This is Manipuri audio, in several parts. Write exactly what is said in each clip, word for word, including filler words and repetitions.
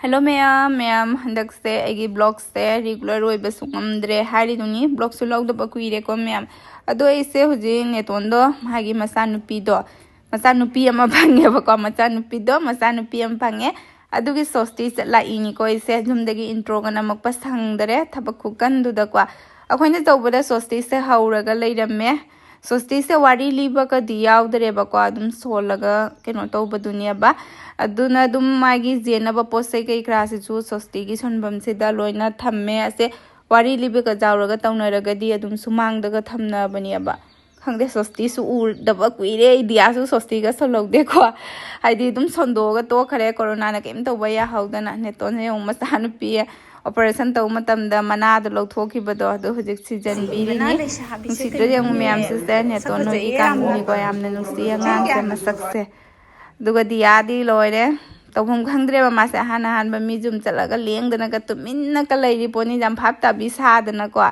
Hello ꯃꯌꯥꯝ, ꯃꯌꯥꯝ ꯍꯟꯗꯛꯁꯦ ꯑꯩꯒꯤ ꯕ꯭ꯂꯣꯛꯁꯦ ꯔꯤꯒꯨꯂꯔ ꯑꯣꯏꯕꯁꯨ ꯉꯝꯗ꯭ꯔꯦ ꯍꯥꯏꯔꯤꯗꯨꯅꯤ, ꯕ꯭ꯂꯣꯛꯁꯨ ꯂꯧꯗꯕ ꯀꯨꯏꯔꯦꯀꯣ ꯃꯌꯥꯝ꯫ ꯑꯗꯣ ꯑꯩꯁꯦ ꯍꯧꯖꯤꯛ ꯅꯦꯇꯣꯟꯗꯣ, ꯃꯥꯒꯤ ꯃꯆꯥꯅꯨꯄꯤꯗꯣ, ꯃꯆꯥꯅꯨꯄꯤ ꯑꯃ ꯐꯪꯉꯦꯕꯀꯣ, ꯃꯆꯥꯅꯨꯄꯤꯗꯣ, ꯃꯆꯥꯅꯨꯄꯤ ꯑꯃ ꯐꯪꯉꯦ꯫ ꯑꯗꯨꯒꯤ ꯁꯣꯁꯇꯤ ꯆꯠ ꯂꯥꯛꯏꯅꯤꯀꯣ ꯑꯩꯁꯦ, ꯌꯨꯝꯗꯒꯤ ꯏꯟꯇ꯭ꯔꯣꯒ ꯅꯝꯃꯛꯄ ꯁꯪꯗꯔꯦ ꯊꯕꯛ ꯈꯨꯀꯟꯗꯨꯗꯀꯣ꯫ ꯑꯩꯈꯣꯏꯅ ꯇꯧꯕꯗ ꯁꯣꯁꯇꯤꯁꯦ ꯍꯧꯔꯒ ꯂꯩꯔꯝꯃꯦ꯫ ꯁꯣꯁꯇꯤꯁꯦ ꯋꯥꯔꯤ ꯂꯤꯕꯒꯗꯤ ꯌꯥꯎꯗ꯭ꯔꯦꯕꯀꯣ, ꯑꯗꯨꯝ ꯁꯣꯜꯂꯒ ꯀꯩꯅꯣ ꯇꯧꯕꯗꯨꯅꯦꯕ꯫ ꯑꯗꯨꯅ ꯑꯗꯨꯝ ꯃꯥꯒꯤ ꯖꯦꯟꯅꯕ ꯄꯣꯠ ꯆꯩ ꯀꯩ ꯀꯔꯥꯁꯤꯁꯨ ꯁꯣꯁꯇꯤꯒꯤ ꯁꯣꯟꯐꯝꯁꯤꯗ ꯂꯣꯏꯅ ꯊꯝꯃꯦ꯫ ꯑꯁꯦ ꯋꯥꯔꯤ ꯂꯤꯕꯒ ꯌꯥꯎꯔꯒ ꯇꯧꯅꯔꯒꯗꯤ ꯑꯗꯨꯝ ꯁꯨꯃꯥꯡꯗꯒ ꯊꯝꯅꯕꯅꯦꯕ꯫ ꯈꯪꯗꯦ, ꯁꯣꯁꯇꯤꯁꯨ ꯎꯗꯕ ꯀꯨꯏꯔꯦ ꯑꯩꯗꯤ, ꯑꯥꯁꯨ ꯁꯣꯁꯇꯤꯒ ꯁꯣꯜꯍꯧꯗꯦꯀꯣ꯫ ꯍꯥꯏꯗꯤ ꯑꯗꯨꯝ ꯁꯣꯟꯗꯣꯛꯑꯒ ꯇꯣꯛꯈ꯭ꯔꯦ, ꯀꯣꯔꯣꯅꯥꯅ ꯀꯩꯝ ꯇꯧꯕ ꯌꯥꯍꯧꯗꯅ꯫ ꯅꯦꯇꯣꯟꯁꯦ ꯌꯦꯡꯉꯨ, ꯃꯆꯥꯅꯨꯄꯤ ꯑꯣꯄꯔꯦꯁꯟ ꯇꯧꯕ ꯃꯇꯝꯗ ꯃꯅꯥꯗꯣ ꯂꯧꯊꯣꯛꯈꯤꯕꯗꯣ, ꯑꯗꯨ ꯍꯧꯖꯤꯛ ꯁꯤꯖꯟꯕꯤꯔꯤꯅꯤ꯫ ꯅꯨꯡꯁꯤꯗ꯭ꯔꯥ ꯌꯦꯡꯉꯨ ꯃꯌꯥꯝꯁꯤꯁꯦ, ꯅꯦꯇꯣꯟ ꯅꯣꯏꯒꯤ ꯀꯥꯡꯕꯨꯅꯤꯀꯣ, ꯌꯥꯝꯅ ꯅꯨꯡꯁꯤ ꯑꯉꯥꯡꯁꯦ ꯃꯁꯛꯁꯦ꯫ ꯑꯗꯨꯒ ꯗꯤꯌꯥꯗꯤ ꯂꯣꯏꯔꯦ, ꯇꯧꯐꯝ ꯈꯪꯗ꯭ꯔꯦꯕ꯫ ꯃꯥꯁꯦ ꯑꯍꯥꯟ ꯑꯍꯥꯟꯕ ꯃꯤ ꯌꯨꯝ ꯆꯠꯂꯒ ꯂꯦꯡꯗꯅꯒ ꯇꯨꯃꯤꯟꯅꯒ ꯂꯩꯔꯤ ꯄꯣꯠꯅꯤ, ꯌꯥꯝ ꯚꯥꯞ ꯇꯥꯕꯤ ꯁꯥꯗꯅꯀꯣ꯫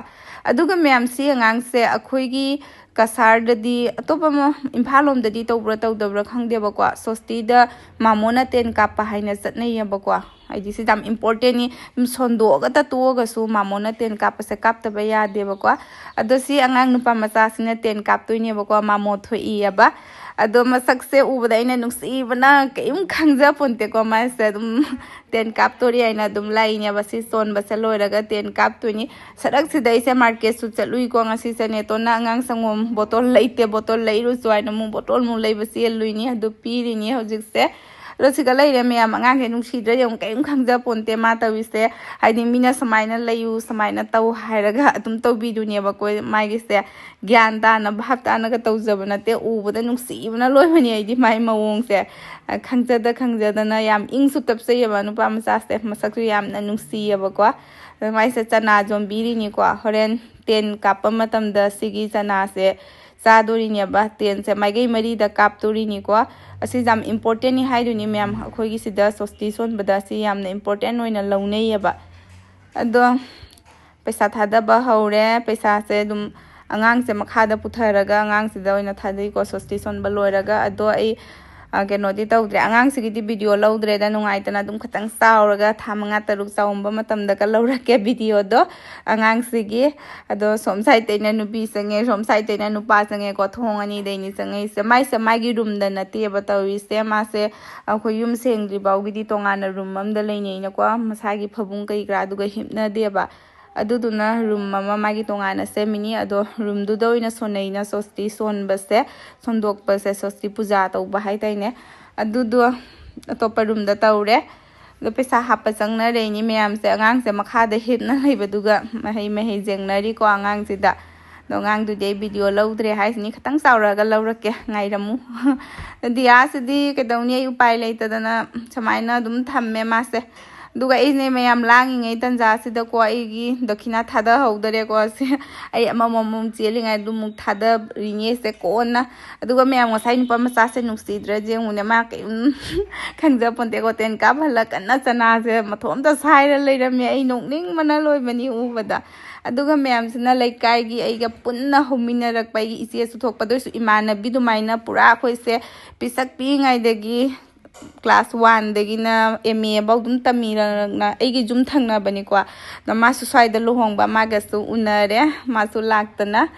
ꯑꯗꯨꯒ ꯃꯌꯥꯝ, ꯁꯤ ꯑꯉꯥꯡꯁꯦ ꯑꯩꯈꯣꯏꯒꯤ ꯀꯁꯥꯔꯗꯗꯤ, ꯑꯇꯣꯞꯄ ꯑꯃ, ꯏꯝꯐꯥꯜ ꯂꯣꯝꯗꯗꯤ ꯇꯧꯕ꯭ꯔꯥ ꯇꯧꯗꯕ꯭ꯔꯥ ꯈꯪꯗꯦꯕꯀꯣ, ꯁꯣꯁꯇꯤꯗ ꯃꯥꯃꯣꯅ ꯇꯦꯟ ꯀꯥꯞꯄ ꯍꯥꯏꯅ ꯆꯠꯅꯩꯌꯦꯕꯀꯣ꯫ ꯍꯥꯏꯗꯤ ꯁꯤ ꯌꯥꯝ ꯏꯝꯄꯣꯔꯇꯦꯟꯅꯤ꯫ ꯁꯨꯝ ꯁꯣꯟꯗꯣꯛꯑꯒ ꯇꯠꯇꯣꯛꯑꯒꯁꯨ ꯃꯥꯃꯣꯅ ꯇꯦꯟ ꯀꯥꯞꯄꯁꯦ ꯀꯥꯞꯇꯕ ꯌꯥꯗꯦꯕꯀꯣ꯫ ꯑꯗꯣ ꯁꯤ ꯑꯉꯥꯡ ꯅꯨꯄꯥ ꯃꯆꯥꯁꯤꯅ ꯇꯦꯟ ꯀꯥꯞꯇꯣꯏꯅꯦꯕꯀꯣ, ꯃꯥꯃꯣ ꯊꯣꯛꯏꯑꯕ꯫ ꯑꯗꯣ ꯃꯁꯛꯁꯦ ꯎꯕꯗ ꯑꯩꯅ ꯅꯨꯡꯁꯤꯕꯅ ꯀꯩꯝ ꯈꯪꯖꯄꯣꯟꯇꯦꯀꯣ꯫ ꯃꯥꯁꯦ ꯑꯗꯨꯝ ꯇꯦꯟ ꯀꯥꯞꯇꯣꯔꯤ ꯍꯥꯏꯅ ꯑꯗꯨꯝ ꯂꯩꯅꯦꯕ꯫ ꯁꯤ ꯆꯣꯟꯕꯁꯦ ꯂꯣꯏꯔꯒ ꯇꯦꯟ ꯀꯥꯞꯇꯣꯏꯅꯤ꯫ ꯁꯔꯛꯁꯤꯗ ꯑꯩꯁꯦ ꯃꯥꯔꯀꯦꯠꯁꯨ ꯆꯠꯂꯨꯏꯀꯣ ꯉꯁꯤꯁꯦ꯫ ꯅꯦꯇꯣꯟꯅ ꯑꯉꯥꯡ ꯁꯪꯒꯣꯝ ꯕꯣꯇꯜ ꯂꯩꯇꯦ, ꯕꯣꯇꯜ ꯂꯩꯔꯨꯁꯨ ꯍꯥꯏꯅ ꯑꯃꯨꯛ ꯕꯣꯇꯜ ꯑꯃꯨꯛ ꯂꯩꯕ ꯆꯦꯜꯂꯨꯏꯅꯤ꯫ ꯑꯗꯨ ꯄꯤꯔꯤꯅꯤ ꯍꯧꯖꯤꯛꯁꯦ꯫ ꯑꯗꯣ ꯁꯤꯗ ꯂꯩꯔꯦ ꯃꯌꯥꯝ, ꯑꯉꯥꯡꯁꯦ ꯅꯨꯡꯁꯤꯗ꯭ꯔꯥ ꯌꯦꯡꯉꯨ, ꯀꯔꯤꯝ ꯈꯪꯖꯄꯣꯟꯇꯦ ꯃꯥ ꯇꯧꯔꯤꯁꯦ꯫ ꯍꯥꯏꯗꯤ ꯃꯤꯅ ꯁꯨꯃꯥꯏꯅ ꯂꯩꯌꯨ, ꯁꯨꯃꯥꯏꯅ ꯇꯧ ꯍꯥꯏꯔꯒ ꯑꯗꯨꯝ ꯇꯧꯕꯤꯗꯨꯅꯦꯕꯀꯣ ꯃꯥꯒꯤꯁꯦ꯫ ꯒ꯭ꯌꯥꯟ ꯇꯥꯅ, ꯚꯥꯞ ꯇꯥꯅꯒ ꯇꯧꯖꯕ ꯅꯠꯇꯦ꯫ ꯎꯕꯗ ꯅꯨꯡꯁꯤꯕꯅ ꯂꯣꯏꯕꯅꯤ ꯑꯩꯗꯤ ꯃꯥꯏ ꯃꯑꯣꯡꯁꯦ꯫ ꯈꯪꯖꯗ ꯈꯪꯖꯗꯅ ꯌꯥꯝ ꯏꯪꯁꯨ ꯇꯞꯆꯩꯑꯕ ꯅꯨꯄꯥ ꯃꯆꯥꯁꯦ, ꯃꯁꯛꯁꯨ ꯌꯥꯝꯅ ꯅꯨꯡꯁꯤꯌꯦꯕꯀꯣ꯫ ꯑꯗꯨ ꯃꯥꯏꯁꯦ ꯆꯅꯥ ꯌꯣꯝꯕꯤꯔꯤꯅꯤꯀꯣ꯫ ꯍꯣꯔꯦꯟ ꯇꯦꯟ ꯀꯥꯞꯄ ꯃꯇꯝꯗ ꯁꯤꯒꯤ ꯆꯅꯥꯁꯦ ꯆꯥꯗꯣꯔꯤꯅꯦꯕ꯫ ꯇꯦꯟꯁꯦ ꯃꯥꯏꯀꯩ ꯃꯔꯤꯗ ꯀꯥꯞꯇꯣꯔꯤꯅꯤꯀꯣ꯫ ꯑꯁꯤ ꯌꯥꯝ ꯏꯝꯄꯣꯔꯇꯦꯟꯅꯤ ꯍꯥꯏꯗꯣꯏꯅꯤ ꯃꯌꯥꯝ, ꯑꯩꯈꯣꯏꯒꯤ ꯁꯤꯗ ꯁꯣꯁꯇꯤ ꯁꯣꯟꯕꯗ ꯑꯁꯤ ꯌꯥꯝꯅ ꯏꯝꯄꯣꯔꯇꯦꯟ ꯑꯣꯏꯅ ꯂꯧꯅꯩꯌꯦꯕ꯫ ꯑꯗꯣ ꯄꯩꯁꯥ ꯊꯥꯗꯕ ꯍꯧꯔꯦ꯫ ꯄꯩꯁꯥꯁꯦ ꯑꯗꯨꯝ ꯑꯉꯥꯡꯁꯦ ꯃꯈꯥꯗ ꯄꯨꯊꯔꯒ ꯑꯉꯥꯡꯁꯤꯗ ꯑꯣꯏꯅ ꯊꯥꯗꯩꯀꯣ, ꯁꯣꯁꯇꯤ ꯁꯣꯟꯕ ꯂꯣꯏꯔꯒ꯫ ꯑꯗꯣ ꯑꯩ ꯑ, ꯀꯩꯅꯣꯗꯤ ꯇꯧꯗ꯭ꯔꯦ꯫ ꯑꯉꯥꯡꯁꯤꯒꯤꯗꯤ ꯚꯤꯗꯤꯑꯣ ꯂꯧꯗ꯭ꯔꯦꯗ, ꯅꯨꯡꯉꯥꯏꯇꯅ꯫ ꯑꯗꯨꯝ ꯈꯤꯇꯪ ꯆꯥꯎꯔꯒ, ꯊꯥ ꯃꯉꯥ ꯇꯔꯨꯛ ꯆꯥꯎꯝꯕ ꯃꯇꯝꯗꯒ ꯂꯧꯔꯛꯀꯦ ꯚꯤꯗꯤꯑꯣꯗꯣ ꯑꯉꯥꯡꯁꯤꯒꯤ꯫ ꯑꯗꯣ ꯁꯣꯝ ꯁꯥꯏꯗꯇꯩꯅ ꯅꯨꯄꯤ ꯆꯪꯉꯦ, ꯁꯣꯝ ꯁꯥꯏꯗꯇꯩꯅ ꯅꯨꯄꯥ ꯆꯪꯉꯦꯀꯣ꯫ ꯊꯣꯡ ꯑꯅꯤꯗꯩꯅꯤ ꯆꯪꯉꯛꯏꯁꯦ꯫ ꯃꯥꯏꯁꯦ ꯃꯥꯒꯤ ꯔꯨꯝꯗ ꯅꯠꯇꯦꯕ ꯇꯧꯔꯤꯁꯦ꯫ ꯃꯥꯁꯦ ꯑꯩꯈꯣꯏ ꯌꯨꯝ ꯁꯦꯡꯗ꯭ꯔꯤ ꯐꯥꯎꯒꯤꯗꯤ ꯇꯣꯉꯥꯟꯅ ꯔꯨꯝ ꯑꯃꯗ ꯂꯩꯅꯩꯅꯀꯣ꯫ ꯃꯁꯥꯒꯤ ꯐꯃꯨꯡ ꯀꯩ ꯀꯔꯥ ꯑꯗꯨꯒ ꯍꯤꯞꯅꯗꯦꯕ꯫ ꯑꯗꯨꯗꯨꯅ ꯔꯨꯝ ꯑꯃ ꯃꯥꯒꯤ ꯇꯣꯉꯥꯟꯅ ꯁꯦꯝꯃꯤꯅꯤ꯫ ꯑꯗꯣ ꯔꯨꯝꯗꯨꯗ ꯑꯣꯏꯅ ꯁꯣꯟꯅꯩꯅ ꯁꯣꯁꯇꯤ ꯁꯣꯟꯕꯁꯦ, ꯁꯣꯟꯗꯣꯛꯄꯁꯦ, ꯁꯣꯁꯇꯤ ꯄꯨꯖꯥ ꯇꯧꯕ ꯍꯥꯏꯇꯥꯏꯅꯦ꯫ ꯑꯗꯨꯗꯣ ꯑꯇꯣꯞꯄ ꯔꯨꯝꯗ ꯇꯧꯔꯦ꯫ ꯑꯗꯣ ꯄꯩꯁꯥ ꯍꯥꯞꯄ ꯆꯪꯅꯔꯛꯏꯅꯤ ꯃꯌꯥꯝꯁꯦ꯫ ꯑꯉꯥꯡꯁꯦ ꯃꯈꯥꯗ ꯍꯤꯞꯅ ꯂꯩꯕꯗꯨꯒ ꯃꯍꯩ ꯃꯍꯩ ꯌꯦꯡꯅꯔꯤꯀꯣ ꯑꯉꯥꯡꯁꯤꯗ꯫ ꯑꯗꯣ ꯑꯉꯥꯡꯗꯨꯗꯤ ꯑꯩ ꯚꯤꯗꯤꯑꯣ ꯂꯧꯗ꯭ꯔꯦ ꯍꯥꯏꯁꯤꯅꯤ, ꯈꯤꯇꯪ ꯆꯥꯎꯔꯛꯑꯒ ꯂꯧꯔꯛꯀꯦ, ꯉꯥꯏꯔꯝꯃꯨ꯫ ꯗꯤꯌꯥꯁꯤꯗꯤ ꯀꯩꯗꯧꯅꯤ, ꯑꯩ ꯎꯄꯥꯏ ꯂꯩꯇꯗꯅ ꯁꯨꯃꯥꯏꯅ ꯑꯗꯨꯝ ꯊꯝꯃꯦ ꯃꯥꯁꯦ꯫ ꯑꯗꯨꯒ ꯑꯩꯁꯦ ꯃꯌꯥꯝ ꯂꯥꯡꯉꯤꯉꯩ ꯇꯟꯖꯥꯁꯤꯗꯀꯣ ꯑꯩꯒꯤ ꯗꯈꯤꯅꯥ ꯊꯥꯗꯍꯧꯗꯔꯦꯀꯣ꯫ ꯁꯤ ꯑꯩ ꯑꯃꯃꯝ ꯑꯃꯃꯝ ꯆꯦꯜꯂꯤꯉꯩ ꯑꯗꯨꯃꯨꯛ ꯊꯥꯗꯔꯤꯅꯦꯁꯦ ꯀꯣꯟꯅ꯫ ꯑꯗꯨꯒ ꯃꯌꯥꯝ ꯉꯁꯥꯏ ꯅꯨꯄꯥ ꯃꯆꯥꯁꯦ ꯅꯨꯡꯁꯤꯗ꯭ꯔꯥ ꯌꯦꯡꯉꯨꯅꯦ, ꯃꯥ ꯀꯩꯝ ꯈꯪꯖꯄꯣꯟꯇꯦꯀꯣ꯫ ꯇꯦꯟ ꯀꯥꯞꯍꯜꯂ ꯀꯟꯅ ꯆꯅꯥꯁꯦ ꯃꯊꯣꯝꯇ ꯁꯥꯏꯔ ꯂꯩꯔꯝꯃꯦ꯫ ꯑꯩ ꯅꯣꯛꯅꯤꯡꯕꯅ ꯂꯣꯏꯕꯅꯤ ꯎꯕꯗ꯫ ꯑꯗꯨꯒ ꯃꯌꯥꯝꯁꯤꯅ ꯂꯩꯀꯥꯏꯒꯤ ꯑꯩꯒ ꯄꯨꯟꯅ ꯍꯧꯃꯤꯟꯅꯔꯛꯄ ꯑꯩꯒꯤ ꯏꯆꯦꯁꯨ ꯊꯣꯛꯄ, ꯑꯗꯨ ꯑꯣꯏꯔꯁꯨ ꯏꯃꯥꯟꯅꯕꯤ ꯑꯗꯨꯃꯥꯏꯅ ꯄꯨꯔꯥ ꯑꯩꯈꯣꯏꯁꯦ ꯄꯤꯁꯛ ꯄꯤꯛꯏꯉꯩꯗꯒꯤ ꯀ꯭ꯂꯥꯁ ꯋꯥꯟꯗꯒꯤꯅ ꯑꯦꯝ ꯑꯦ ꯐꯥꯎ ꯑꯗꯨꯝ ꯇꯝꯃꯤꯔꯛꯅ ꯑꯩꯒꯤ ꯌꯨꯝ ꯊꯪꯅꯕꯅꯤꯀꯣ꯫ ꯑꯗꯣ ꯃꯥꯁꯨ ꯁ꯭ꯋꯥꯏꯗ ꯂꯨꯍꯣꯡꯕ, ꯃꯥꯒꯁꯨ ꯎꯅꯔꯦ, ꯃꯥꯁꯨ ꯂꯥꯛꯇꯅ꯫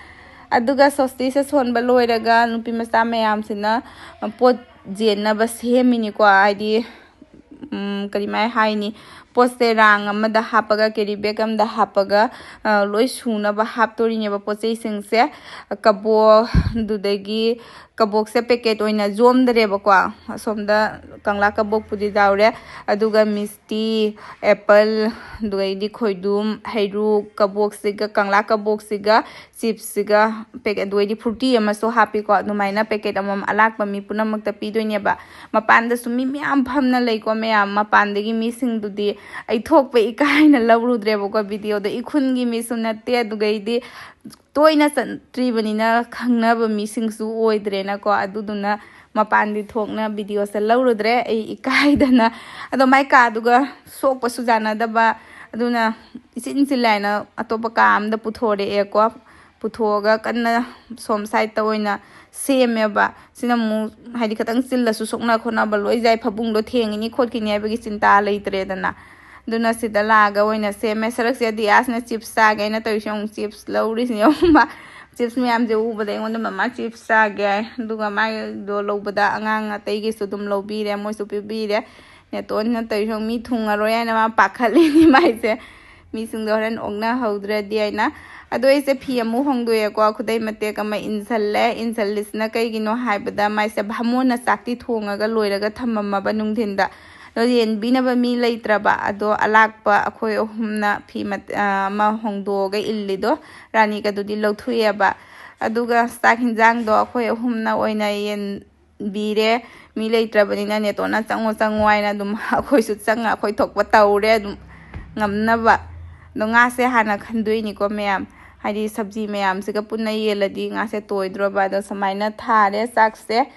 ꯑꯗꯨꯒ ꯁꯣꯁꯇꯤꯁꯦ ꯁꯣꯟꯕ ꯂꯣꯏꯔꯒ ꯅꯨꯄꯤ ꯃꯆꯥ ꯃꯌꯥꯝꯁꯤꯅ ꯄꯣꯠ ꯌꯦꯟꯅꯕ ꯁꯦꯝꯃꯤꯅꯤꯀꯣ꯫ ꯍꯥꯏꯗꯤ, ꯎꯝ, ꯀꯔꯤꯃꯥꯏ ꯍꯥꯏꯅꯤ, ꯄꯣꯠꯁꯦ ꯔꯥꯡ ꯑꯃꯗ ꯍꯥꯞꯄꯒ, ꯀꯦꯔꯤ ꯕꯦꯒ ꯑꯃꯗ ꯍꯥꯞꯄꯒ, ꯑ, ꯂꯣꯏ ꯁꯨꯅꯕ ꯍꯥꯞꯇꯣꯔꯤꯅꯦꯕ ꯄꯣꯠ ꯆꯩꯁꯤꯡꯁꯦ꯫ ꯀꯕꯣꯛ, ꯑꯗꯨꯗꯒꯤ ꯀꯕꯣꯛꯁꯦ ꯄꯦꯀꯦꯠ ꯑꯣꯏꯅ ꯌꯣꯝꯗ꯭ꯔꯦꯕꯀꯣ꯫ ꯑꯁꯣꯝꯗ ꯀꯪꯂꯥ ꯀꯕꯣꯛꯄꯨꯗꯤ ꯌꯥꯎꯔꯦ, ꯑꯗꯨꯒ ꯃꯤꯁꯇꯤ, ꯑꯦꯄꯜ, ꯑꯗꯨꯗꯩꯗꯤ ꯈꯣꯏꯗꯨꯝ, ꯍꯩꯔꯨꯛ, ꯀꯕꯣꯛꯁꯤꯒ, ꯀꯪꯂꯥ ꯀꯕꯣꯛꯁꯤꯒ, ꯆꯤꯞꯁꯁꯤꯒ ꯄꯦꯀꯦꯠ, ꯑꯗꯨꯗꯩꯗꯤ ꯐ꯭ꯔꯨꯇꯤ ꯑꯃꯁꯨ ꯍꯥꯞꯄꯤꯀꯣ꯫ ꯑꯗꯨꯃꯥꯏꯅ ꯄꯦꯀꯦꯠ ꯑꯃꯃꯝ ꯑꯂꯥꯛꯄ ꯃꯤ ꯄꯨꯝꯅꯃꯛꯇ ꯄꯤꯗꯣꯏꯅꯦꯕ꯫ ꯃꯄꯥꯟꯗꯁꯨ ꯃꯤ ꯃꯌꯥꯝ ꯐꯝꯅ ꯂꯩꯀꯣ꯫ ꯃꯌꯥꯝ ꯃꯄꯥꯟꯗꯒꯤ ꯃꯤꯁꯤꯡꯗꯨꯗꯤ ꯑꯩ ꯊꯣꯛꯄ ꯏꯀꯥꯏꯅ ꯂꯧꯔꯨꯗ꯭ꯔꯦꯕꯀꯣ ꯚꯤꯗꯤꯑꯣꯗꯣ꯫ ꯏꯈꯨꯟꯒꯤ ꯃꯤꯁꯨ ꯅꯠꯇꯦ, ꯑꯗꯨꯒꯩꯗꯤ ꯇꯣꯏꯅ ꯆꯠꯇ꯭ꯔꯤꯕꯅꯤꯅ ꯈꯪꯅꯕ ꯃꯤꯁꯤꯡꯁꯨ ꯑꯣꯏꯗ꯭ꯔꯦꯅꯀꯣ꯫ ꯑꯗꯨꯗꯨꯅ ꯃꯄꯥꯟꯗꯤ ꯊꯣꯛꯅ ꯚꯤꯗꯤꯑꯣꯁꯦ ꯂꯧꯔꯨꯗ꯭ꯔꯦ ꯑꯩ ꯏꯀꯥꯏꯗꯅ꯫ ꯑꯗꯣ ꯃꯥꯏ ꯀꯥꯗꯨꯒ ꯁꯣꯛꯄꯁꯨ ꯌꯥꯅꯗꯕ, ꯑꯗꯨꯅ ꯏꯆꯤꯟ ꯆꯤꯜꯂꯦ ꯍꯥꯏꯅ ꯑꯇꯣꯞꯄ ꯀꯥ ꯑꯝꯗ ꯄꯨꯊꯣꯔꯛꯑꯦꯀꯣ꯫ ꯄꯨꯊꯣꯛꯑꯒ ꯀꯟꯅ ꯁꯣꯝ ꯁꯥꯏꯠꯇ ꯑꯣꯏꯅ ꯁꯦꯝꯃꯦꯕ꯫ ꯁꯤꯅ ꯑꯃꯨꯛ ꯍꯥꯏꯗꯤ ꯈꯤꯇꯪ ꯆꯤꯜꯂꯁꯨ ꯁꯣꯛꯅ ꯈꯣꯠꯅꯕ ꯂꯣꯏ ꯌꯥꯏ, ꯐꯃꯨꯡꯗꯣ ꯊꯦꯡꯉꯤꯅꯤ ꯈꯣꯠꯈꯤꯅꯤ ꯍꯥꯏꯕꯒꯤ ꯆꯤꯟꯇꯥ ꯂꯩꯇ꯭ꯔꯦꯗꯅ꯫ ꯑꯗꯨꯅ ꯁꯤꯗ ꯂꯥꯛꯑꯒ ꯑꯣꯏꯅ ꯁꯦꯝꯃꯦ꯫ ꯁꯔꯛꯁꯦ ꯗꯤꯌꯥꯁꯅ ꯆꯤꯞꯁ ꯆꯥꯒꯦ ꯍꯥꯏꯅ ꯇꯧꯔꯤꯁꯦ, ꯑꯃꯨꯛ ꯆꯤꯞꯁ ꯂꯧꯔꯤꯁꯤꯅꯦ꯫ ꯆꯤꯞꯁ ꯃꯌꯥꯝꯁꯦ ꯎꯕꯗ ꯑꯩꯉꯣꯟꯗ "ꯃꯃꯥ ꯆꯤꯞꯁ ꯆꯥꯒꯦ" ꯍꯥꯏ꯫ ꯑꯗꯨꯒ ꯃꯥꯒꯤꯗꯣ ꯂꯧꯕꯗ ꯑꯉꯥꯡ ꯑꯇꯩꯒꯤꯁꯨ ꯑꯗꯨꯝ ꯂꯧꯕꯤꯔꯦ, ꯃꯣꯏꯁꯨ ꯄꯤꯕꯤꯔꯦ꯫ ꯅꯦꯇꯣꯟꯅ ꯇꯧꯔꯤꯁꯤ ꯌꯦꯡꯉꯨ, ꯃꯤ ꯊꯨꯡꯉꯔꯣꯏ ꯍꯥꯏꯅ ꯃꯥ ꯄꯥꯈꯠꯂꯤꯅꯤ ꯃꯥꯏꯁꯦ, ꯃꯤꯁꯤꯡꯗꯣ ꯍꯣꯔꯦꯟ ꯑꯣꯛꯅꯍꯧꯗ꯭ꯔꯗꯤ ꯍꯥꯏꯅ꯫ ꯑꯗꯣ ꯑꯩꯁꯦ ꯐꯤ ꯑꯃꯨꯛ ꯍꯣꯡꯗꯣꯛꯑꯦꯀꯣ, ꯈꯨꯗꯩ ꯃꯇꯦꯛ ꯑꯃ ꯏꯟꯁꯜꯂꯦ꯫ ꯏꯟꯁꯜꯂꯤꯁꯤꯅ ꯀꯩꯒꯤꯅꯣ ꯍꯥꯏꯕꯗ, ꯃꯥꯏꯁꯦ ꯚꯥꯃꯣꯟꯅ ꯆꯥꯛꯇꯤ ꯊꯣꯡꯉꯒ ꯂꯣꯏꯔꯒ ꯊꯝꯃꯝꯃꯕ ꯅꯨꯡꯊꯤꯟꯗ꯫ ꯑꯗꯣ ꯌꯦꯟꯕꯤꯅꯕ ꯃꯤ ꯂꯩꯇ꯭ꯔꯕ, ꯑꯗꯣ ꯑꯂꯥꯛꯄ ꯑꯩꯈꯣꯏ ꯑꯍꯨꯝꯅ ꯐꯤ ꯃꯠ-, ꯑ, ꯑꯃ ꯍꯣꯡꯗꯣꯛꯑꯒ ꯏꯜꯂꯤꯗꯣ, ꯔꯥꯅꯤꯒꯗꯨꯗꯤ ꯂꯧꯊꯣꯛꯑꯦꯕ꯫ ꯑꯗꯨꯒ ꯆꯥꯛ ꯍꯤꯟꯖꯥꯡꯗꯣ ꯑꯩꯈꯣꯏ ꯑꯍꯨꯝꯅ ꯑꯣꯏꯅ ꯌꯦꯟꯕꯤꯔꯦ꯫ ꯃꯤ ꯂꯩꯇ꯭ꯔꯕꯅꯤꯅ ꯅꯦꯇꯣꯟꯅ "ꯆꯪꯉꯣ, ꯆꯪꯉꯣ" ꯍꯥꯏꯅ ꯑꯗꯨꯝ ꯑꯩꯈꯣꯏꯁꯨ ꯆꯪꯉ ꯑꯩꯈꯣꯏ ꯊꯣꯛꯄ ꯇꯧꯔꯦ ꯑꯗꯨꯝ ꯉꯝꯅꯕ꯫ ꯑꯗꯣ ꯉꯥꯁꯦ ꯍꯥꯟꯅ ꯈꯟꯗꯣꯏꯅꯤꯀꯣ ꯃꯌꯥꯝ, ꯍꯥꯏꯗꯤ ꯁꯕꯖꯤ ꯃꯌꯥꯝꯁꯤꯒ ꯄꯨꯟꯅ ꯌꯦꯜꯂꯗꯤ ꯉꯥꯁꯦ ꯇꯣꯏꯗ꯭ꯔꯣꯕ꯫ ꯑꯗꯣ ꯁꯨꯃꯥꯏꯅ ꯊꯥꯔꯦ ꯆꯥꯛꯁꯦ꯫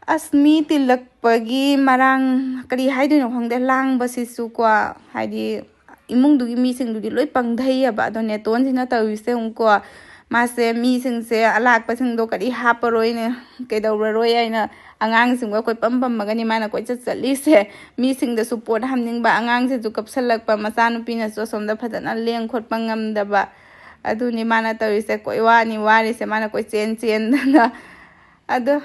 ꯑꯁ, ꯃꯤ ꯇꯤꯜꯂꯛꯄꯒꯤ ꯃꯔꯥꯡ, ꯀꯔꯤ ꯍꯥꯏꯗꯣꯏꯅꯣ ꯈꯪꯗꯦ, ꯂꯥꯡꯕꯁꯤꯁꯨꯀꯣ꯫ ꯍꯥꯏꯗꯤ ꯏꯃꯨꯡꯗꯨꯒꯤ ꯃꯤꯁꯤꯡꯗꯨꯗꯤ ꯂꯣꯏ ꯄꯪꯊꯩꯑꯕ꯫ ꯑꯗꯣ ꯅꯦꯇꯣꯟꯁꯤꯅ ꯇꯧꯔꯤꯁꯦ ꯑꯃꯨꯛꯀꯣ, ꯃꯥꯁꯦ ꯃꯤꯁꯤꯡꯁꯦ, ꯑꯂꯥꯛꯄꯁꯤꯡꯗꯣ ꯀꯔꯤ ꯍꯥꯞꯄꯔꯣꯏꯅꯦ, ꯀꯩꯗꯧꯔꯔꯣꯏ ꯍꯥꯏꯅ ꯑꯉꯥꯡꯁꯤꯡꯒ ꯀꯣꯏꯄꯝ ꯄꯝꯃꯒꯅꯤ ꯃꯥꯅ ꯀꯣꯏꯆꯠ ꯆꯠꯂꯤꯁꯦ꯫ ꯃꯤꯁꯤꯡꯗꯁꯨ ꯄꯣꯠ ꯍꯥꯞꯅꯤꯡꯕ, ꯑꯉꯥꯡꯁꯤꯁꯨ ꯀꯞꯁꯜꯂꯛꯄ, ꯃꯆꯥꯅꯨꯄꯤꯅꯁꯨ ꯑꯁꯣꯝꯗ ꯐꯖꯅ ꯂꯦꯡ ꯈꯣꯠꯄ ꯉꯝꯗꯕ꯫ ꯑꯗꯨꯅꯤ ꯃꯥꯅ ꯇꯧꯔꯤꯁꯦ, ꯀꯣꯏ ꯋꯥꯅꯤ ꯋꯥꯔꯤꯁꯦ ꯃꯥꯅ ꯀꯣꯏꯆꯦꯟ ꯆꯦꯟꯗꯅ꯫ ꯑꯗꯣ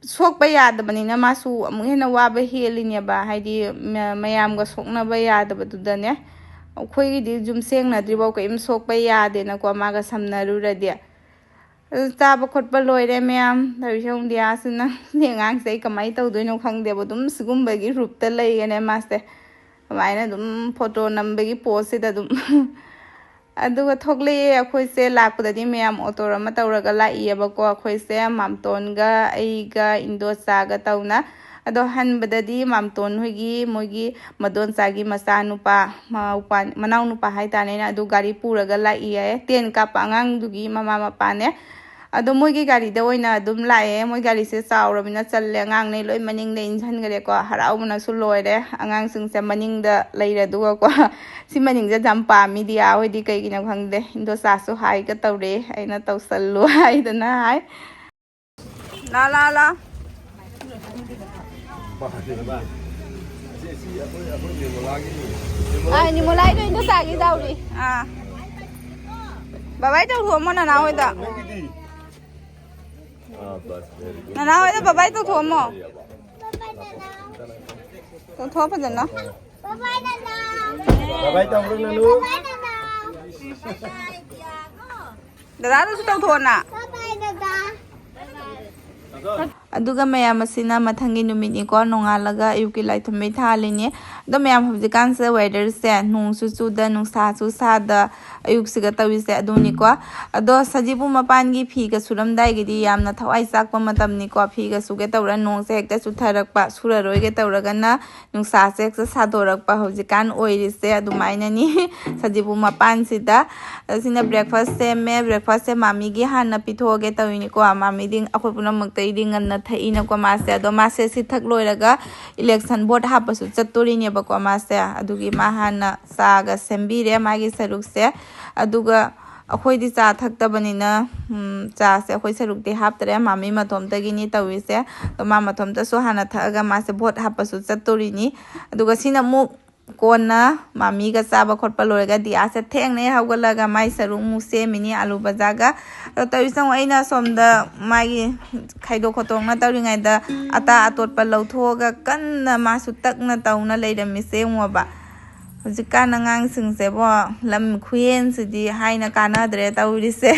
ꯁꯣꯛꯄ ꯌꯥꯗꯕꯅꯤꯅ ꯃꯥꯁꯨ ꯑꯃꯨꯛ ꯍꯦꯟꯅ ꯋꯥꯕ ꯍꯦꯜꯂꯤꯅꯦꯕ, ꯍꯥꯏꯗꯤ ꯃ-, ꯃꯌꯥꯝꯒ ꯁꯣꯛꯅꯕ ꯌꯥꯗꯕꯗꯨꯗꯅꯦ꯫ ꯑꯩꯈꯣꯏꯒꯤꯗꯤ ꯌꯨꯝ ꯁꯦꯡꯅꯗ꯭ꯔꯤꯐꯥꯎ ꯀꯔꯤꯝ ꯁꯣꯛꯄ ꯌꯥꯗꯦꯅꯀꯣ, ꯃꯥꯒ ꯁꯝꯅꯔꯨꯔꯗꯤ꯫ ꯑꯗꯨ ꯆꯥꯕ ꯈꯣꯠꯄ ꯂꯣꯏꯔꯦ ꯃꯌꯥꯝ꯫ ꯇꯧꯔꯤꯁꯦ ꯌꯦꯡꯉꯨ, ꯗꯤꯌꯥꯁꯤꯅ꯫ ꯁꯤ ꯑꯉꯥꯡꯁꯦ ꯑꯩ ꯀꯃꯥꯏꯅ ꯇꯧꯗꯣꯏꯅꯣ ꯈꯪꯗꯦꯕ, ꯑꯗꯨꯝ ꯁꯤꯒꯨꯝꯕꯒꯤ ꯔꯨꯞꯇ ꯂꯩꯒꯅꯦ ꯃꯥꯁꯦ꯫ ꯑꯗꯨꯃꯥꯏꯅ ꯑꯗꯨꯝ ꯐꯣꯇꯣ ꯅꯝꯕꯒꯤ ꯄꯣꯁꯁꯤꯗ ꯑꯗꯨꯝ꯫ ꯑꯗꯨꯒ ꯊꯣꯛꯂꯛꯑꯦ ꯑꯩꯈꯣꯏꯁꯦ꯫ ꯂꯥꯛꯄꯗꯗꯤ ꯃꯌꯥꯝ ꯑꯣꯇꯣ ꯑꯃ ꯇꯧꯔꯒ ꯂꯥꯛꯏꯌꯦꯕꯀꯣ꯫ ꯑꯩꯈꯣꯏꯁꯦ ꯃꯥꯝꯇꯣꯟꯒ ꯑꯩꯒ ꯏꯟꯗꯣꯆꯥꯒ ꯇꯧꯅ꯫ ꯑꯗꯣ ꯍꯟꯕꯗꯗꯤ ꯃꯥꯝꯇꯣꯟ ꯍꯣꯏꯒꯤ, ꯃꯣꯏꯒꯤ ꯃꯗꯣꯟꯆꯥꯒꯤ ꯃꯆꯥꯅꯨꯄꯥ, ꯃꯄꯥ-, ꯃꯅꯥꯎꯅꯨꯄꯥ ꯍꯥꯏꯇꯥꯔꯦꯅꯦ, ꯑꯗꯨ ꯒꯥꯔꯤ ꯄꯨꯔꯒ ꯂꯥꯛꯏꯌꯦ꯫ ꯇꯦꯟ ꯀꯥꯞꯄ ꯑꯉꯥꯡꯗꯨꯒꯤ ꯃꯃꯥ ꯃꯄꯥꯅꯦ꯫ ꯑꯗꯣ ꯃꯣꯏꯒꯤ ꯒꯥꯔꯤꯗ ꯑꯣꯏꯅ ꯑꯗꯨꯝ ꯂꯥꯛꯑꯦ꯫ ꯃꯣꯏ ꯒꯥꯔꯤꯁꯦ ꯆꯥꯎꯔꯕꯅꯤꯅ ꯆꯜꯂꯦ꯫ ꯑꯉꯥꯡꯅꯩ ꯂꯣꯏ ꯃꯅꯤꯡꯗ ꯏꯟꯁꯤꯟꯈ꯭ꯔꯦꯀꯣ꯫ ꯍꯔꯥꯎꯕꯅꯁꯨ ꯂꯣꯏꯔꯦ꯫ ꯑꯉꯥꯡꯁꯤꯡꯁꯦ ꯃꯅꯤꯡꯗ ꯂꯩꯔꯦ꯫ ꯑꯗꯨꯒꯀꯣ ꯁꯤ ꯃꯅꯤꯡꯁꯦ ꯌꯥꯝ ꯄꯥꯝꯃꯤ ꯗꯤꯌꯥ ꯍꯣꯏꯗꯤ꯫ ꯀꯩꯒꯤꯅꯣ ꯈꯪꯗꯦ꯫ ꯏꯟꯗꯣꯆꯥꯁꯨ ꯍꯥꯏꯒ ꯇꯧꯔꯦ꯫ ꯑꯩꯅ ꯇꯧꯁꯜꯂꯨ ꯍꯥꯏꯗꯅ ꯍꯥꯏ꯫ ꯂꯥ, ꯂꯥ, ꯂꯥ꯫ ꯑꯥ, ꯅꯤꯃꯣꯂꯥꯒꯤꯗꯣ ꯏꯟꯗꯣꯆꯥꯒꯤ ꯇꯧꯔꯤ꯫ ꯑꯥ꯫ ꯕꯕꯥꯏ ꯇꯧꯊꯣꯛꯑꯝꯃꯣ ꯅꯅꯥ ꯍꯣꯏꯗ꯫ ꯅꯅꯥ ꯍꯣꯏꯗ ꯕꯕꯥꯏ ꯇꯧꯊꯣꯛꯑꯝꯃꯣ꯫ ꯇꯧꯊꯣꯛꯑꯣ ꯐꯖꯅ꯫ ꯕꯕꯥꯏ ꯇꯧꯔꯣ ꯅꯅꯨ꯫ ꯗꯗꯥꯗꯁꯨ ꯇꯧꯊꯣꯛꯑꯣꯅ꯫ ꯑꯗꯨꯒ ꯃꯌꯥꯝ ꯑꯁꯤꯅ ꯃꯊꯪꯒꯤ ꯅꯨꯃꯤꯠꯅꯤꯀꯣ, ꯅꯣꯡꯉꯥꯜꯂꯒ ꯑꯌꯨꯛꯀꯤ ꯂꯥꯏ ꯊꯝꯕꯩ ꯊꯥꯍꯜꯂꯤꯅꯤ꯫ ꯑꯗꯣ ꯃꯌꯥꯝ, ꯍꯧꯖꯤꯛꯀꯥꯟꯁꯦ weatherꯁꯦ ꯅꯣꯡꯁꯨ ꯆꯨꯗ, ꯅꯨꯡꯁꯥꯁꯨ ꯁꯥꯗ, ꯑꯌꯨꯛꯁꯤꯒ ꯇꯧꯔꯤꯁꯦ ꯑꯗꯨꯅꯤꯀꯣ꯫ ꯑꯗꯣ ꯁꯖꯤꯕꯨ ꯃꯄꯥꯟꯒꯤ ꯐꯤꯒ ꯁꯨꯔꯝꯗꯥꯏꯒꯤꯗꯤ ꯌꯥꯝꯅ ꯊꯋꯥꯏ ꯆꯥꯛꯄ ꯃꯇꯝꯅꯤꯀꯣ꯫ ꯐꯤꯒ ꯁꯨꯒꯦ ꯇꯧꯔ ꯅꯣꯡꯁꯦ ꯍꯦꯛꯇ ꯆꯨꯊꯔꯛꯄ, ꯁꯨꯔꯔꯣꯏꯒꯦ ꯇꯧꯔꯒꯅ ꯅꯨꯡꯁꯥꯁꯦ ꯍꯦꯛꯇ ꯁꯥꯗꯣꯔꯛꯄ꯫ ꯍꯧꯖꯤꯛꯀꯥꯟ ꯑꯣꯏꯔꯤꯁꯦ ꯑꯗꯨꯃꯥꯏꯅꯅꯤ꯫ ꯁꯖꯤꯕꯨ ꯃꯄꯥꯟꯁꯤꯗ꯫ ꯑꯁꯤꯅ breakfast ꯁꯦꯝꯃꯦ꯫ Breakfastꯁꯦ ꯃꯥꯃꯤꯒꯤ ꯍꯥꯟꯅ ꯄꯤꯊꯣꯛꯑꯒꯦ ꯇꯧꯔꯤꯅꯤꯀꯣ꯫ ꯃꯥꯃꯤꯗꯤ ꯑꯩꯈꯣꯏ ꯄꯨꯝꯅꯃꯛꯇꯩꯗꯤ ꯉꯟꯅ ꯊꯛꯏꯅꯀꯣ ꯃꯥꯁꯦ꯫ ꯑꯗꯣ ꯃꯥꯁꯦ ꯁꯤ ꯊꯛ ꯂꯣꯏꯔꯒ election vote ꯍꯥꯞꯄꯁꯨ ꯆꯠꯇꯣꯔꯤꯅꯦꯕꯀꯣ ꯃꯥꯁꯦ꯫ ꯑꯗꯨꯒꯤ ꯃꯥ ꯍꯥꯟꯅ ꯆꯥꯒ ꯁꯦꯝꯕꯤꯔꯦ ꯃꯥꯒꯤ ꯁꯔꯨꯛꯁꯦ꯫ ꯑꯗꯨꯒ ꯑꯩꯈꯣꯏꯗꯤ ꯆꯥ ꯊꯛꯇꯕꯅꯤꯅ, ꯎꯝ, ꯆꯥꯁꯦ ꯑꯩꯈꯣꯏ ꯁꯔꯨꯛꯇꯤ ꯍꯥꯞꯇ꯭ꯔꯦ꯫ ꯃꯥꯃꯤ ꯃꯇꯣꯝꯇꯒꯤꯅꯤ ꯇꯧꯔꯤꯁꯦ꯫ ꯑꯗꯣ ꯃꯥ ꯃꯇꯣꯝꯇꯁꯨ ꯍꯥꯟꯅ ꯊꯛꯑꯒ ꯃꯥꯁꯦ vote ꯍꯥꯞꯄꯁꯨ ꯆꯠꯇꯣꯔꯤꯅꯤ꯫ ꯑꯗꯨꯒ ꯁꯤꯅ ꯑꯃꯨꯛ ꯀꯣꯟꯅ ꯃꯥꯃꯤꯒ ꯆꯥꯕ ꯈꯣꯠꯄ ꯂꯣꯏꯔꯒ ꯗꯤꯌꯥꯁꯦ ꯊꯦꯡꯅ ꯍꯧꯒꯠꯂꯒ ꯃꯥꯏ ꯁꯔꯨꯛ ꯑꯃꯨꯛ ꯁꯦꯝꯃꯤꯅꯤ ꯑꯂꯨ ꯕꯖꯥꯒ꯫ ꯑꯗꯣ ꯇꯧꯔꯤꯁꯦ ꯌꯦꯡꯉꯣ, ꯑꯩꯅ ꯁꯣꯝꯗ ꯃꯥꯒꯤ ꯈꯥꯏꯗꯣꯛ ꯈꯣꯠꯇꯣꯛꯅ ꯇꯧꯔꯤꯉꯩꯗ ꯑꯇꯥ ꯑꯇꯣꯠꯄ ꯂꯧꯊꯣꯛꯑꯒ ꯀꯟꯅ ꯃꯥꯁꯨ ꯇꯛꯅ ꯇꯧꯅ ꯂꯩꯔꯝꯃꯤꯁꯦ ꯌꯦꯡꯉꯣꯕ꯫ ꯍꯧꯖꯤꯛꯀꯥꯟ ꯑꯉꯥꯡꯁꯤꯡꯁꯦꯕꯣ, ꯂꯝ ꯈꯨꯍꯦꯟꯁꯤꯗꯤ ꯍꯥꯏꯅ ꯀꯥꯟꯅꯗ꯭ꯔꯦ ꯇꯧꯔꯤꯁꯦ꯫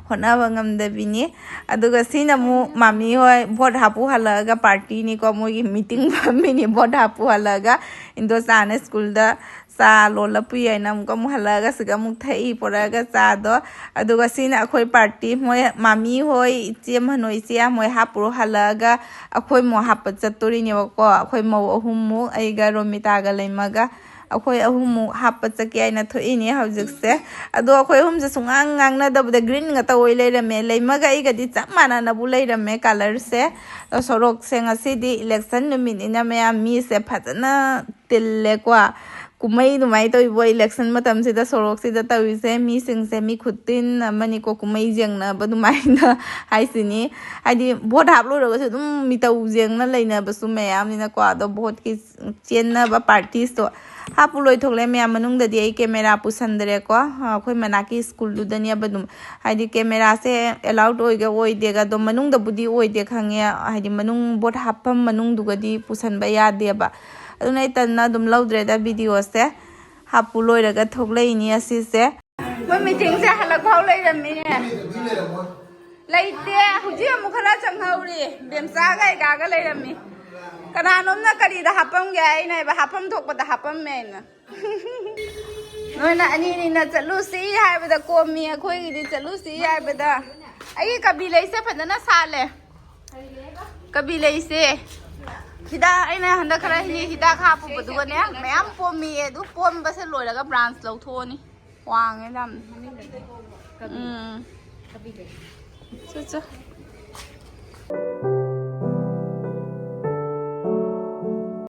ꯍꯣꯠꯅꯕ ꯉꯝꯗꯕꯤꯅꯤ꯫ ꯑꯗꯨꯒ ꯁꯤꯅ ꯑꯃꯨꯛ ꯃꯥꯃꯤ ꯍꯣꯏ vote ꯍꯥꯞꯄꯨ ꯍꯜꯂꯛꯑꯒ partyꯅꯤꯀꯣ, ꯃꯣꯏꯒꯤ meeting ꯐꯝꯃꯤꯅꯤ vote ꯍꯥꯞꯄꯨ ꯍꯜꯂꯛꯑꯒ꯫ ꯏꯟꯗꯣꯆꯥꯅ ꯁ꯭ꯀꯨꯜꯗ ꯆꯥ ꯂꯣꯜꯂ ꯄꯨꯏ ꯍꯥꯏꯅ ꯑꯃꯨꯛꯀ ꯑꯃꯨꯛ ꯍꯜꯂꯛꯑꯒ ꯁꯤꯒ ꯑꯃꯨꯛ ꯊꯛꯏ ꯄꯨꯔꯛꯑꯒ ꯆꯥꯗꯣ꯫ ꯑꯗꯨꯒ ꯁꯤꯅ ꯑꯩꯈꯣꯏ party, ꯃꯣꯏ ꯃꯥꯃꯤ ꯍꯣꯏ, ꯏꯆꯦ ꯃꯅꯣꯏ, ꯏꯆꯦ ꯃꯣꯏ ꯍꯥꯞꯄꯨꯔꯣ ꯍꯜꯂꯛꯑꯒ ꯑꯩꯈꯣꯏ ꯑꯃꯨꯛ ꯍꯥꯞꯄ ꯆꯠꯇꯣꯔꯤꯅꯦꯕꯀꯣ꯫ ꯑꯩꯈꯣꯏ ꯃꯧ ꯑꯍꯨꯝꯃꯨꯛ, ꯑꯩꯒ ꯔꯣꯃꯤꯇꯥꯒ ꯂꯩꯃꯒ꯫ ꯑꯩꯈꯣꯏ ꯑꯍꯨꯝꯃꯨꯛ ꯍꯥꯞꯄ ꯆꯠꯀꯦ ꯍꯥꯏꯅ ꯊꯣꯛꯏꯅꯦ ꯍꯧꯖꯤꯛꯁꯦ꯫ ꯑꯗꯣ ꯑꯩꯈꯣꯏ ꯑꯍꯨꯝꯁꯦ ꯁꯨꯡꯉꯥꯡ ꯉꯥꯡꯅꯗꯕꯗ green ꯉꯥꯛꯇ ꯑꯣꯏ ꯂꯩꯔꯝꯃꯦ꯫ ꯂꯩꯃꯒ ꯑꯩꯒꯗꯤ ꯆꯞ ꯃꯥꯟꯅꯅꯕꯨ ꯂꯩꯔꯝꯃꯦ colorꯁꯦ꯫ ꯑꯗꯣ ꯁꯣꯔꯣꯛꯁꯦ ꯉꯁꯤꯗꯤ election ꯅꯨꯃꯤꯠꯅꯤꯅ ꯃꯌꯥꯝ ꯃꯤꯁꯦ ꯐꯖꯅ ꯇꯤꯜꯂꯦꯀꯣ꯫ ꯀꯨꯝꯍꯩ ꯑꯗꯨꯃꯥꯏꯅ ꯇꯧꯔꯤꯕꯣ election ꯃꯇꯝꯁꯤꯗ ꯁꯣꯔꯣꯛꯁꯤꯗ ꯇꯧꯔꯤꯁꯦ? ꯃꯤꯁꯤꯡꯁꯦ ꯃꯤ ꯈꯨꯠꯇꯤꯟ ꯑꯃꯅꯤꯀꯣ, ꯀꯨꯝꯍꯩ ꯌꯦꯡꯅꯕ ꯑꯗꯨꯃꯥꯏꯅ ꯍꯥꯏꯁꯤꯅꯤ꯫ ꯍꯥꯏꯗꯤ vote ꯍꯥꯞ ꯂꯣꯏꯔꯒꯁꯨ ꯑꯗꯨꯝ ꯃꯤꯇꯧ ꯌꯦꯡꯅ ꯂꯩꯅꯕꯁꯨ ꯃꯌꯥꯝꯅꯤꯅꯀꯣ꯫ ꯑꯗꯣ voteꯀꯤ ꯆꯦꯟꯅꯕ parties ꯇꯣ ꯍꯥꯞꯄꯨ ꯂꯣꯏꯊꯣꯛꯂꯦ ꯃꯌꯥꯝ꯫ ꯃꯅꯨꯡꯗꯗꯤ ꯑꯩ camera ꯄꯨꯁꯟꯗ꯭ꯔꯦꯀꯣ꯫ ꯑꯩꯈꯣꯏ ꯃꯅꯥꯛꯀꯤ schoolꯗꯨꯗꯅꯦꯕ ꯑꯗꯨꯝ꯫ ꯍꯥꯏꯗꯤ cameraꯁꯦ allowed ꯑꯣꯏꯒꯦ ꯑꯣꯏꯗꯦꯒ ꯑꯗꯣ ꯃꯅꯨꯡꯗꯕꯨꯗꯤ ꯑꯣꯏꯗꯦ ꯈꯪꯉꯦ꯫ ꯍꯥꯏꯗꯤ ꯃꯅꯨꯡ vote ꯍꯥꯞꯐꯝ ꯃꯅꯨꯡꯗꯨꯒꯗꯤ ꯄꯨꯁꯟꯕ ꯌꯥꯗꯦꯕ꯫ ꯑꯗꯨꯅ ꯑꯩ ꯇꯟꯅ ꯑꯗꯨꯝ ꯂꯧꯗ꯭ꯔꯦꯗ videoꯁꯦ꯫ ꯍꯥꯞꯄꯨ ꯂꯣꯏꯔꯒ ꯊꯣꯛꯂꯛꯏꯅꯤ ꯑꯁꯤꯁꯦ꯫ ꯃꯣꯏ meetingꯁꯦ ꯍꯜꯂꯛꯐꯥꯎ ꯂꯩꯔꯝꯃꯤꯅꯦ꯫ ꯂꯩꯇꯦ꯫ ꯍꯧꯖꯤꯛ ꯑꯃꯨꯛ ꯈꯔ ꯆꯪꯍꯧꯔꯤ꯫ ꯕꯦꯝꯆꯥꯒ ꯑꯩꯒꯥꯒ ꯂꯩꯔꯝꯃꯤ꯫ ꯀꯅꯥꯅꯣꯝꯅ ꯀꯔꯤꯗ ꯍꯥꯞꯄꯝꯒꯦ? ꯑꯩꯅ ꯍꯥꯏꯕ ꯍꯥꯞꯐꯝ ꯊꯣꯛꯄꯗ ꯍꯥꯞꯄꯝꯃꯦ ꯑꯩꯅ꯫ ꯅꯣꯏꯅ ꯑꯅꯤꯅꯤꯅ ꯆꯠꯂꯨꯁꯤ ꯍꯥꯏꯕꯗ ꯀꯣꯝꯃꯤ, ꯑꯩꯈꯣꯏꯒꯤꯗꯤ ꯆꯠꯂꯨꯁꯤ ꯍꯥꯏꯕꯗ꯫ ꯑꯩꯒꯤ ꯀꯕꯤ ꯂꯩꯁꯦ ꯐꯖꯅ ꯁꯥꯠꯂꯦ꯫ ꯀꯕꯤ ꯂꯩꯁꯦ꯫ ꯍꯤꯗꯥꯛ ꯑꯩꯅ ꯍꯟꯗꯛ ꯈꯔ ꯍꯤ-, ꯍꯤꯗꯥꯛ ꯍꯥꯞꯄꯨꯕꯗꯨꯒꯅꯦ ꯃꯌꯥꯝ ꯄꯣꯝꯃꯤꯌꯦ꯫ ꯑꯗꯨ ꯄꯣꯝꯕꯁꯦ ꯂꯣꯏꯔꯒ branch ꯂꯧꯊꯣꯛꯑꯅꯤ꯫ ꯋꯥꯡꯉꯦ ꯌꯥꯝ꯫ ꯎꯝ꯫ ꯆꯠ, ꯆꯠ꯫